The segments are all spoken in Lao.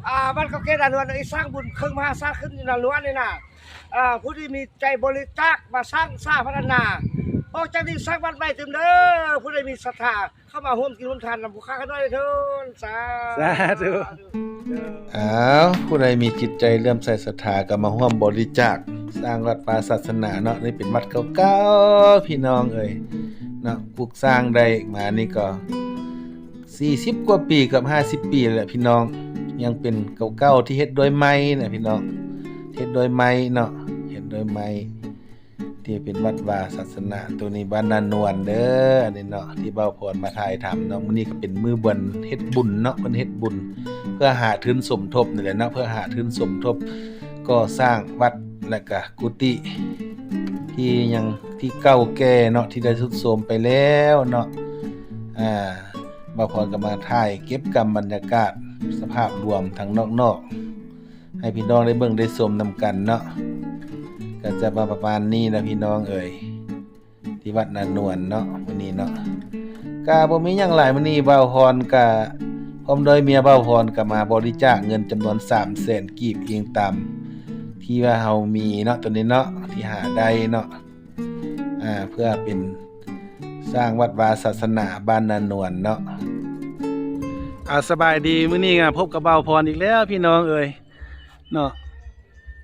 ອ່າ ວັດເກົ່າແກ່ນານວນ ອີກສ້າງບຸນເຄິ່ງມະຫາສາຂຶ້ນຢູ່ນານວນນີ້ນະ. ອ່າ ຜູ້ທີ່ມີໃຈບໍລິຈາກມາສ້າງສາພັດນາ ອອກຈາກນີ້ສ້າງວັດໃໝ່ຕື່ມເດີ. ຜູ້ໃດມີສັດທາ ເຂົ້າມາຮ່ວມກິນຮ່ວມທານນຳພວກຂ້ານ້ອຍເທີ້ນ. ສາ ສາທຸ ທຸ. ອ້າວ ຜູ້ໃດມີຈິດໃຈເຫຼື້ອມໃສສັດທາກໍມາຮ່ວມບໍລິຈາກສ້າງວັດວາສາສະໜາເນາະ. ນີ້ເປັນວັດເກົ່າໆ ພີ່ນ້ອງເອີຍເນາະ, ປຸກສ້າງໄດ້ມານີ້ກໍສີ່ສິບກວ່າປີ ເກືອບຫ້າສິບປີແລ້ວພີ່ນ້ອງ. ຍັງເປັນເກົ່າໆ ທີ່ເຮັດດ້ວຍໄມ້ນະພີ່ນ້ອງ, ເຮັດດ້ວຍໄມ້ເນາະ, ເຮັດດ້ວຍໄມ້. ທີ່ເປັນວັດວາສາສະໜາ ໂຕນີ້ບ້ານນານວນເດີ ອັນນີ້ເນາະ ທີ່ບ່າວພອນມາຖ່າຍທຳເນາະ. ມື້ນີ້ກໍເປັນມື້ວັນເຮັດບຸນເນາະ, ເພິ່ນເຮັດບຸນເພື່ອຫາທຶນສົມທົບນີ້ແຫຼະເນາະ, ເພື່ອຫາທຶນສົມທົບກໍ່ສ້າງວັດ ແລະກະກຸຕິທີ່ຍັງ ທີ່ເກົ່າແກ່ເນາະ ທີ່ໄດ້ຊຸດໂຊມໄປແລ້ວເນາະ. ອ່າ ບ່າວພອນກໍມາຖ່າຍເກັບກຳບັນຍາກາດສະພາບລວມທາງນອກໆ ໃຫ້ພີ່ນ້ອງໄດ້ເບິ່ງໄດ້ຊົມນຳກັນເນາະ. ກໍຈະມາປະມານນີ້ນະພີ່ນ້ອງເອີຍ ທີ່ວັດນານວນເນາະ ມື້ນີ້ເນາະ. ກະບໍ່ມີຫຍັງຫຼາຍ, ມື້ນີ້ບ່າວພອນກະພ້ອມດ້ວຍເມຍບ່າວພອນກະມາບໍລິຈາກເງິນຈຳນວນສາມແສນກີບ ອີງຕາມທີ່ວ່າເຮົາມີເນາະ ໂຕນີ້ເນາະ ທີ່ຫາໄດ້ເນາະ. ອ່າ ເພື່ອເປັນສ້າງວັດວາສາສະໜາບ້ານນານວນເນາະ. ອ່າ ສະບາຍດີ, ມື້ນີ້ກໍພົບກັບບ່າວພອນອີກແລ້ວພີ່ນ້ອງເອີຍເນາະ.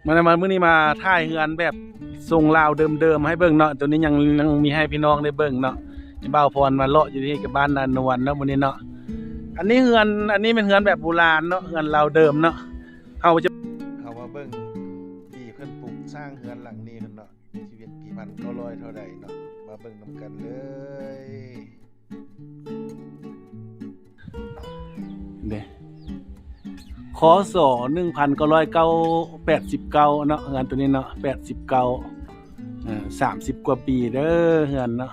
ມາ ມາ ມື້ນີ້ມາຖ່າຍເຮືອນແບບຊົງລາວເດີມໆ ໃຫ້ເບິ່ງເນາະ. ໂຕນີ້ຍັງ ຍັງມີໃຫ້ພີ່ນ້ອງໄດ້ເບິ່ງເນາະ. ບ່າວພອນມາເລາະຢູ່ທີ່ກັບບ້ານນານວນເນາະ ມື້ນີ້ເນາະ. ອັນນີ້ເຮືອນ ອັນນີ້ແມ່ນເຮືອນແບບໂບລານເນາະ, ເຮືອນລາວເດີມເນາະ. ເຮົາຈະ ເຮົາມາເບິ່ງທີ່ເພິ່ນປຸກສ້າງເຮືອນຫຼັງນີ້ເນາະ. ຊີວິດປີພັນເກົ້າຮ້ອຍເທົ່າໃດເນາະ ມາເບິ່ງນຳກັນເລີຍເດ້. ຄ.ສ. ໜຶ່ງພັນເກົ້າຮ້ອຍເກົ້າ ແປດສິບເກົ້າເນາະ, ເຮືອນໂຕນີ້ເນາະ ແປດສິບເກົ້າ. ເອີ ສາມສິບກວ່າປີເດີເຮືອນເນາະ.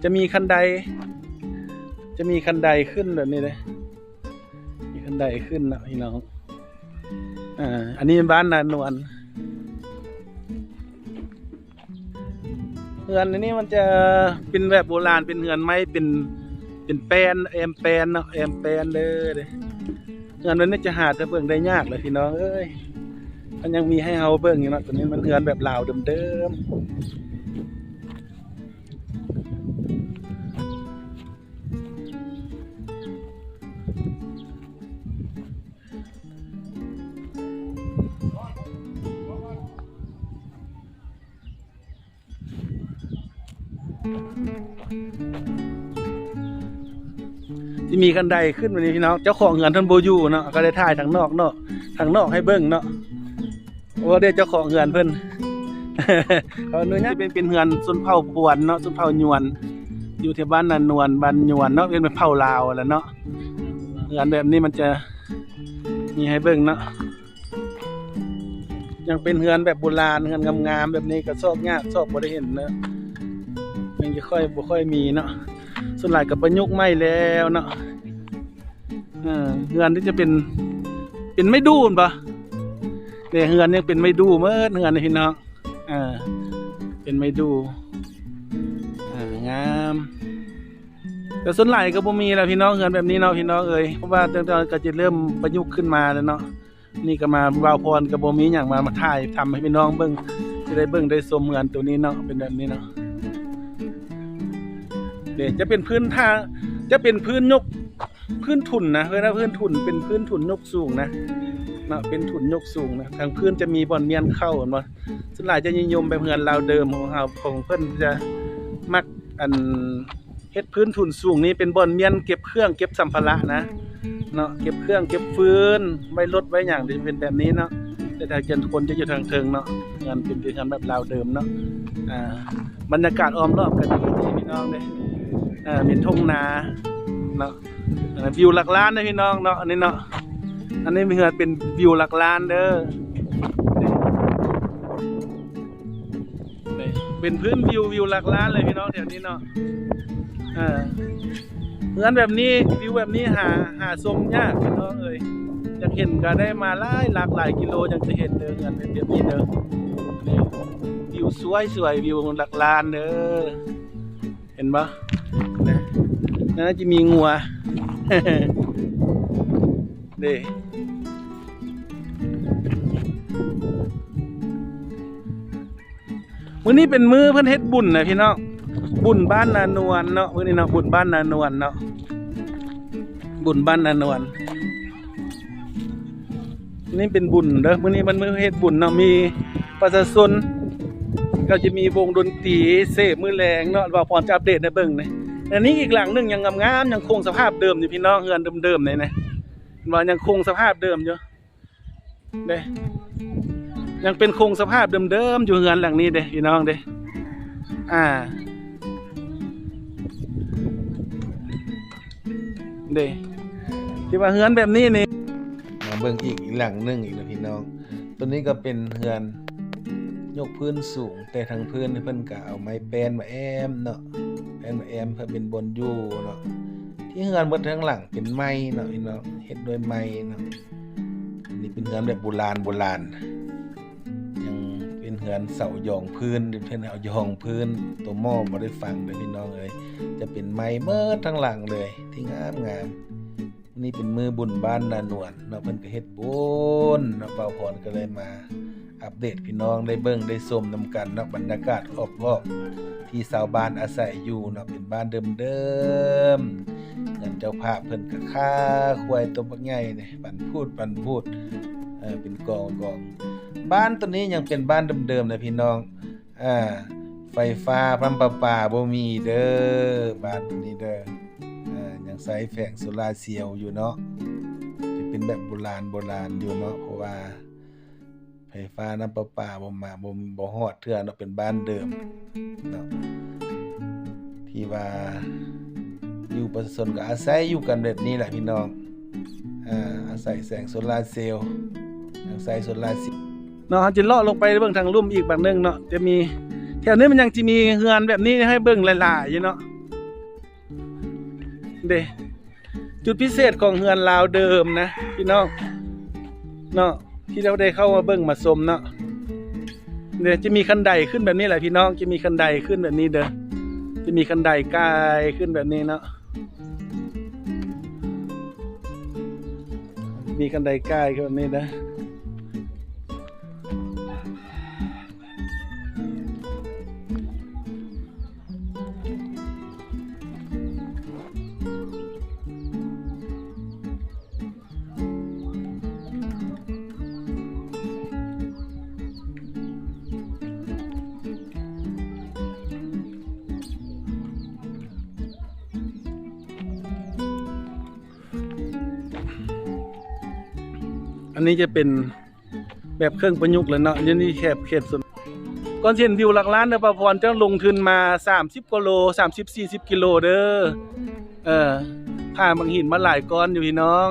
ຈະມີຄັນໄດ ຈະມີຄັນໄດຂຶ້ນແບບນີ້ເດ້. ມີຄັນໄດຂຶ້ນເນາະພີ່ນ້ອງ. ອ່າ ອັນນີ້ແມ່ນບ້ານນານວນ. ເຮືອນອັນນີ້ມັນຈະເປັນແບບໂບລານ, ເປັນເຮືອນໄມ້, ເປັນ ເປັນແປ້ນ, ແອ້ມແປ້ນເນາະ, ແອ້ມແປ້ນເດີ. ເຮືອນມັນຈະຫາແຕ່ເບິ່ງໄດ້ຍາກແຫຼະພີ່ນ້ອງເອີຍ. ມັນຍັງມີໃຫ້ເຮົາເບິ່ງຢູ່ເນາະ. ໂຕນີ້ມັນເຮືອນແບບລາວເດີມໆ. ທີ່ມີຄັນໄດຂຶ້ນມານີ້ພີ່ນ້ອງ, ເຈົ້າຂອງເຮືອນເພິ່ນບໍ່ຢູ່ເນາະ, ກໍໄດ້ຖ່າຍທາງນອກເນາະ, ທາງນອກໃຫ້ເບິ່ງເນາະ. ໂອ້ ເດ້ເຈົ້າຂອງເຮືອນເພິ່ນ ຂໍອະນຸຍາດ. ເປັນ ເປັນເຮືອນຊົນເຜົ່າພວນເນາະ, ຊົນເຜົ່າຍວນ ຢູ່ແຖວບ້ານນານວນ ບ້ານຍວນເນາະ, ເປັນເຜົ່າລາວຫັ້ນແຫຼະເນາະ. ເຮືອນແບບນີ້ມັນຈະມີໃຫ້ເບິ່ງເນາະ, ຍັງເປັນເຮືອນແບບໂບລານ, ເຮືອນງາມໆ ແບບນີ້ກໍຊອກຍາກ, ຊອກບໍ່ໄດ້ເຫັນເນາະ, ຍັງຈະຄ່ອຍ ບໍ່ຄ່ອຍມີເນາະ. ສ່ວນຫຼາຍກໍປະຍຸກໃໝ່ແລ້ວເນາະ. ເອີ ເຮືອນນີ້ຈະເປັນ ເປັນໄມ້ດູ່ແມ່ນບໍ່? ເດ້ ເຮືອນຍັງເປັນໄມ້ດູ່ໝົດ ເຮືອນນີ້ພີ່ນ້ອງ. ເອີ ເປັນໄມ້ດູ່. ເອີ ງາມ. ແຕ່ສ່ວນຫຼາຍກໍບໍ່ມີແລ້ວພີ່ນ້ອງ ເຮືອນແບບນີ້ເນາະ ພີ່ນ້ອງເອີຍ, ເພາະວ່າຕັ້ງແຕ່ກໍຈະເລີ່ມປະຍຸກຂຶ້ນມາແລ້ວເນາະ. ນີ້ກໍມາ ບ່າວພອນກໍບໍ່ມີຫຍັງມາ ມາຖ່າຍທຳໃຫ້ພີ່ນ້ອງເບິ່ງ, ຊິໄດ້ເບິ່ງໄດ້ຊົມເຮືອນໂຕນີ້ເນາະ, ເປັນແບບນີ້ເນາະ. ເດ້ ຈະເປັນພື້ນຖ້າ ຈະເປັນພື້ນຍົກ ພື້ນທຸນນະ, ເອີ້ນວ່າພື້ນທຸນ, ເປັນພື້ນທຸນຍົກສູງນະ ເນາະ, ເປັນທຸນຍົກສູງນະ. ທາງພື້ນຈະມີບ່ອນມ້ຽນເຂົ້າ ເຫັນບໍ່? ສ່ວນຫຼາຍຈະນິຍົມແບບເຮືອນລາວເດີມຂອງເຮົາ, ຂອງເພິ່ນຈະມັກ ອັນ ເຮັດພື້ນທຸນສູງນີ້ເປັນບ່ອນມ້ຽນເກັບເຄື່ອງເກັບສຳພາລະນະ ເນາະ, ເກັບເຄື່ອງເກັບຟືນ ໄວ້ລົດໄວ້ຫຍັງ ຈະເປັນແບບນີ້ເນາະ. ແຕ່ຖ້າເຮືອນຄົນຈະຢູ່ທາງເທິງເນາະ, ເຮືອນເປັນເຮືອນແບບລາວເດີມເນາະ. ອ່າ ບັນຍາກາດອ້ອມຮອບກໍດີເດ້ພີ່ນ້ອງເດ້. ອ່າ ມີທົ່ງນາເນາະ, ອ່າ ວິວຫຼັກລ້ານເດ້ພີ່ນ້ອງເນາະ, ອັນນີ້ເນາະ, ອັນນີ້ເຮືອນເປັນວິວຫຼັກລ້ານເດີ. ນີ້ ເປັນພື້ນວິວ ວິວຫຼັກລ້ານເລີຍພີ່ນ້ອງ ແຖວນີ້ເນາະ. ເອີ ເຮືອນແບບນີ້ ວິວແບບນີ້ຫາ ຫາຊົມຍາກພີ່ນ້ອງເອີຍ, ຢາກເຫັນກໍໄດ້ມາຫຼາຍ ຫຼັກຫຼາຍກິໂລຈັ່ງຈະເຫັນເດີ ເຮືອນແບບ ແບບນີ້ເດີ. ນີ້ ວິວສວຍໆ ວິວຫຼັກລ້ານເດີ. ເຫັນບໍ່? ນະ ນັ້ນຈະມີງົວ ເດ້. ມື້ນີ້ເປັນມື້ເພິ່ນເຮັດບຸນນະພີ່ນ້ອງ, ບຸນບ້ານນານວນເນາະ, ມື້ນີ້ເນາະ ບຸນບ້ານນານວນເນາະ, ບຸນບ້ານນານວນ. ນີ້ເປັນບຸນເດີ, ມື້ນີ້ມັນມື້ເຮັດບຸນເນາະ, ມີປະຊາຊົນ ກໍຈະມີວົງດົນຕີເສບມື້ແລງເນາະ, ບ່າວພອນຈະອັບເດດໃຫ້ເບິ່ງນີ້. ອັນນີ້ອີກຫຼັງໜຶ່ງຍັງງາມໆ, ຍັງຄົງສະພາບເດີມຢູ່ພີ່ນ້ອງ, ເຮືອນເດີມໆນີ້ນະ, ເຫັນບໍ່, ຍັງຄົງສະພາບເດີມຢູ່ເດ້, ຍັງເປັນຄົງສະພາບເດີມໆຢູ່ເຮືອນຫຼັງນີ້ເດ້ພີ່ນ້ອງເດ້. ອ່າ ເດ້ ທີ່ວ່າເຮືອນແບບນີ້ນີ້ ມາເບິ່ງອີກ ອີກຫຼັງໜຶ່ງອີກນະພີ່ນ້ອງ. ໂຕນີ້ກໍເປັນເຮືອນຍົກພື້ນສູງ, ແຕ່ທາງພື້ນນີ້ເພິ່ນກໍເອົາໄມ້ແປ້ນມາແອ້ມເນາະ, ແປ້ນມາແອ້ມເພື່ອເປັນບ່ອນຢູ່ເນາະ. ທີ່ເຮືອນໝົດທັງຫຼັງເປັນໄມ້ເນາະພີ່ນ້ອງ, ເຮັດດ້ວຍໄມ້ເນາະ. ອັນນີ້ເປັນເຮືອນແບບໂບລານໂບລານ, ຍັງເປັນເຮືອນເສົາຢອງພື້ນ, ເປັນເຮືອນເສົາຢອງພື້ນ, ຕົວໝໍ້ບໍ່ໄດ້ຝັງເດີພີ່ນ້ອງເອີຍ. ຈະເປັນໄມ້ໝົດທັງຫຼັງເລີຍ, ທີ່ງາມໆ. ນີ້ເປັນມື້ບຸນບ້ານນານວນເນາະ, ເພິ່ນກໍເຮັດບຸນເນາະ, ບ່າວພອນກໍເລີຍມາອັບເດດພີ່ນ້ອງໄດ້ເບິ່ງໄດ້ຊົມນຳກັນເນາະ, ບັນຍາກາດຮອບໆ ທີ່ຊາວບ້ານອາໄສຢູ່ເນາະ, ເປັນບ້ານເດີມໆ. ເຮືອນເຈົ້າພາບເພິ່ນກໍຄາຄວາຍຕົວບັກໃຫຍ່ນີ້, ປັນພູດ ປັນພູດ, ເອີ ເປັນກອງ ກອງ. ບ້ານໂຕນີ້ຍັງເປັນບ້ານເດີມໆນະພີ່ນ້ອງ. ອ່າ ໄຟຟ້ານ້ຳປະປາບໍ່ມີເດີ ບ້ານໂຕນີ້ເດີ. ອ່າ ຍັງໃຊ້ແຜງໂຊລາເຊວຢູ່ເນາະ, ຈະເປັນແບບໂບລານໂບລານຢູ່ເນາະ, ເພາະວ່າໄຟຟ້ານ້ຳປະປາບໍ່ມາ ບໍ່ ບໍ່ຮອດເທື່ອເນາະ, ເປັນບ້ານເດີມເນາະ ທີ່ວ່າຢູ່ ປະຊາຊົນກໍອາໄສຢູ່ກັນແບບນີ້ແຫຼະພີ່ນ້ອງ. ອາ ອາໄສແສງໂຊລາເຊວ, ອາໄສໂຊລາເຊວເນາະ. ເຮົາຈະເລາະລົງໄປເບິ່ງທາງລຸ່ມອີກບາດໜຶ່ງເນາະ, ຈະມີ ແຖວນີ້ມັນຍັງຈະມີເຮືອນແບບນີ້ໃຫ້ເບິ່ງຫຼາຍໆຢູ່ເນາະ. ເດ້ ຈຸດພິເສດຂອງເຮືອນລາວເດີມນະພີ່ນ້ອງເນາະ, ທີ່ເຮົາໄດ້ເຂົ້າມາເບິ່ງມາຊົມເນາະ. ເດ້ ຈະມີຄັນໄດຂຶ້ນແບບນີ້ແຫຼະພີ່ນ້ອງ, ຈະມີຄັນໄດຂຶ້ນແບບນີ້ເດີ, ຈະມີຄັນໄດກ່າຍຂຶ້ນແບບນີ້ເນາະ. ມີຄັນໄດກ່າຍຂຶ້ນແບບນີ້ເດີ. ອັນນີ້ຈະເປັນແບບເຄື່ອງປະຍຸກແລ້ວເນາະ, ຢູ່ໃນແຄບເຂດຊົນ ກ່ອນຊິເຫັນວິວຫຼັກລ້ານເດີ ປະພອນເຈົ້າລົງທຶນມາສາມສິບກວ່າໂລ, ສາມສິບ ສີ່ສິບກິໂລເດີ. ເອີ ຜ່ານບັກຫີນມາຫຼາຍກ້ອນຢູ່ພີ່ນ້ອງ.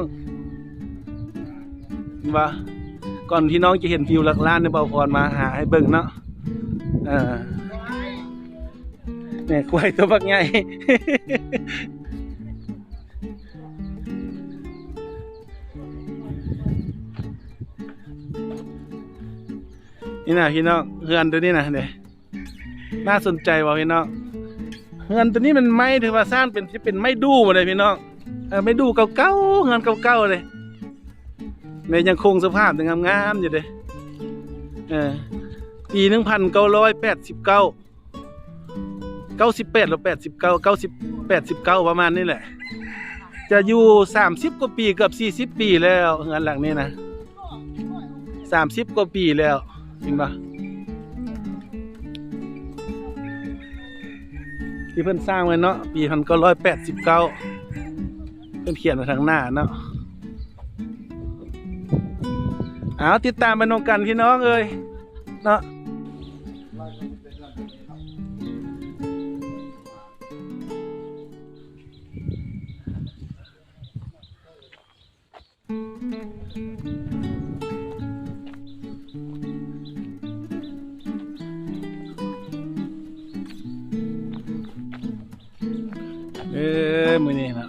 ເຫັນບໍ່? ກ່ອນພີ່ນ້ອງຈະເຫັນວິວຫຼັກລ້ານເດີ ປະພອນມາຫາໃຫ້ເບິ່ງເນາະ. ເອີ ແມ່ຄວາຍຕົວບັກໃຫຍ່. ນີ້ນະພີ່ນ້ອງ, ເຮືອນໂຕນີ້ນະເດ້ ໜ້າສົນໃຈບໍ່ພີ່ນ້ອງ? ເຮືອນໂຕນີ້ມັນໄມ້ ຖືວ່າສ້າງເປັນ ຈະເປັນໄມ້ດູ່ເລີຍພີ່ນ້ອງ. ເອີ ໄມ້ດູ່ເກົ່າໆ ເຮືອນເກົ່າໆເດ້, ແມ່ນຍັງຄົງສະພາບຍັງງາມໆຢູ່ເດ້. ເອີ ປີໜຶ່ງພັນເກົ້າຮ້ອຍແປດສິບເກົ້າ ເກົ້າສິບແປດ ຫຼື ແປດສິບເກົ້າ ເກົ້າສິບ ແປດສິບເກົ້າ ປະມານນີ້ແຫຼະ. ຈະຢູ່ສາມສິບກວ່າປີ ເກືອບສີ່ສິບປີແລ້ວ ເຮືອນຫຼັງນີ້ນະ ສາມສິບກວ່າປີແລ້ວ. ເຫັນບໍ່ ທີ່ເພິ່ນສ້າງໄວ້ເນາະ ປີໜຶ່ງພັນເກົ້າຮ້ອຍແປດສິບເກົ້າ ເພິ່ນຂຽນໄວ້ທາງໜ້າເນາະ. ເອົາ ຕິດຕາມໄປນຳກັນພີ່ນ້ອງເອີຍເນາະ. ເອີ ມື້ນີ້ເນາະ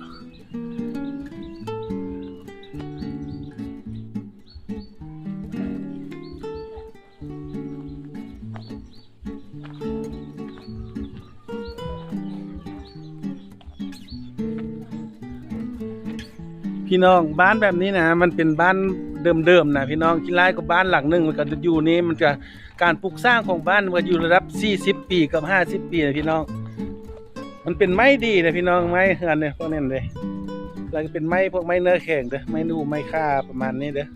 ພີ່ນ້ອງ ບ້ານແບບນີ້ນະ ມັນເປັນບ້ານ เดิมๆ นะพี่น้อง ขี้ร้ายกว่าบ้านหลังหนึ่ง มันก็อยู่นี่ มันก็ การปลูกสร้างของบ้านมันก็อยู่ระดับสี่สิบปีกับห้าสิบปีนะพี่น้อง มันเป็นไม้ดีนะพี่น้อง ไม้เฮือนเนี่ย พวกนี้เด้ แล้วก็เป็นไม้ พวกไม้เนื้อแข็งเด้อ ไม้หนู ไม้ข่า ประมาณนี้เด้อ